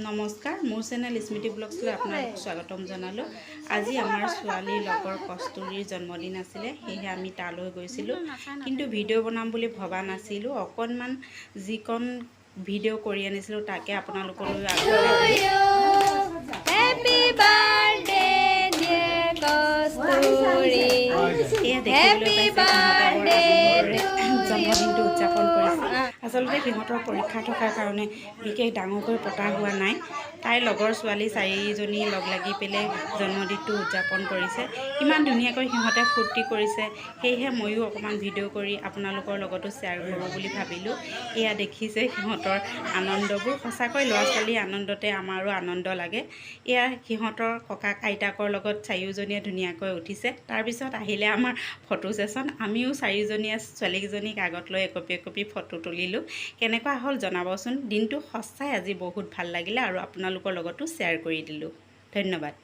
নমস্কাৰ, মোৰ চেনেল স্মৃতি ব্লগছলৈ আপোনালোক স্বাগতম জনালোঁ। আজি আমাৰ ছোৱালীৰ লগৰ কস্তুৰীৰ জন্মদিন আছিলে, সেয়েহে আমি তালৈ গৈছিলোঁ। কিন্তু ভিডিঅ' বনাম বুলি ভবা নাছিলোঁ। অকণমান যিকণ ভিডিঅ' কৰি আনিছিলোঁ, তাকে আপোনালোকলৈ আগবঢ়াই দিলোঁ। Happy birthday, dear Kasturi. এয়া দেখিবলৈ পাইছে, সিহঁতে বৰ আনন্দৰে জন্মদিনটো উদযাপন কৰিছে। আচলতে সিহঁতৰ পৰীক্ষা থকাৰ কাৰণে বিশেষ ডাঙৰকৈ পতা হোৱা নাই। তাইৰ লগৰ ছোৱালী চাৰিজনী লগ লাগি পেলাই জন্মদিনটো উদযাপন কৰিছে। ইমান ধুনীয়াকৈ সিহঁতে ফূৰ্তি কৰিছে, সেয়েহে ময়ো অকণমান ভিডিঅ' কৰি আপোনালোকৰ লগতো শ্বেয়াৰ কৰোঁ বুলি ভাবিলোঁ। এয়া দেখিছে সিহঁতৰ আনন্দবোৰ। সঁচাকৈ ল'ৰা ছোৱালীৰ আনন্দতে আমাৰো আনন্দ লাগে। এয়া সিহঁতৰ ককাক আইতাকৰ লগত চাৰিওজনীয়ে ধুনীয়াকৈ উঠিছে। তাৰপিছত আহিলে আমাৰ ফটো ছেশ্যন। আমিও চাৰিজনীয়ে ছোৱালীকেইজনীক আগত লৈ একপি একপি ফটো তুলিলোঁ। কেনেকুৱা হ'ল জনাবচোন। দিনটো সঁচাই আজি বহুত ভাল লাগিলে আৰু আপোনালোকৰ লগতো শ্বেয়াৰ কৰি দিলোঁ। ধন্যবাদ।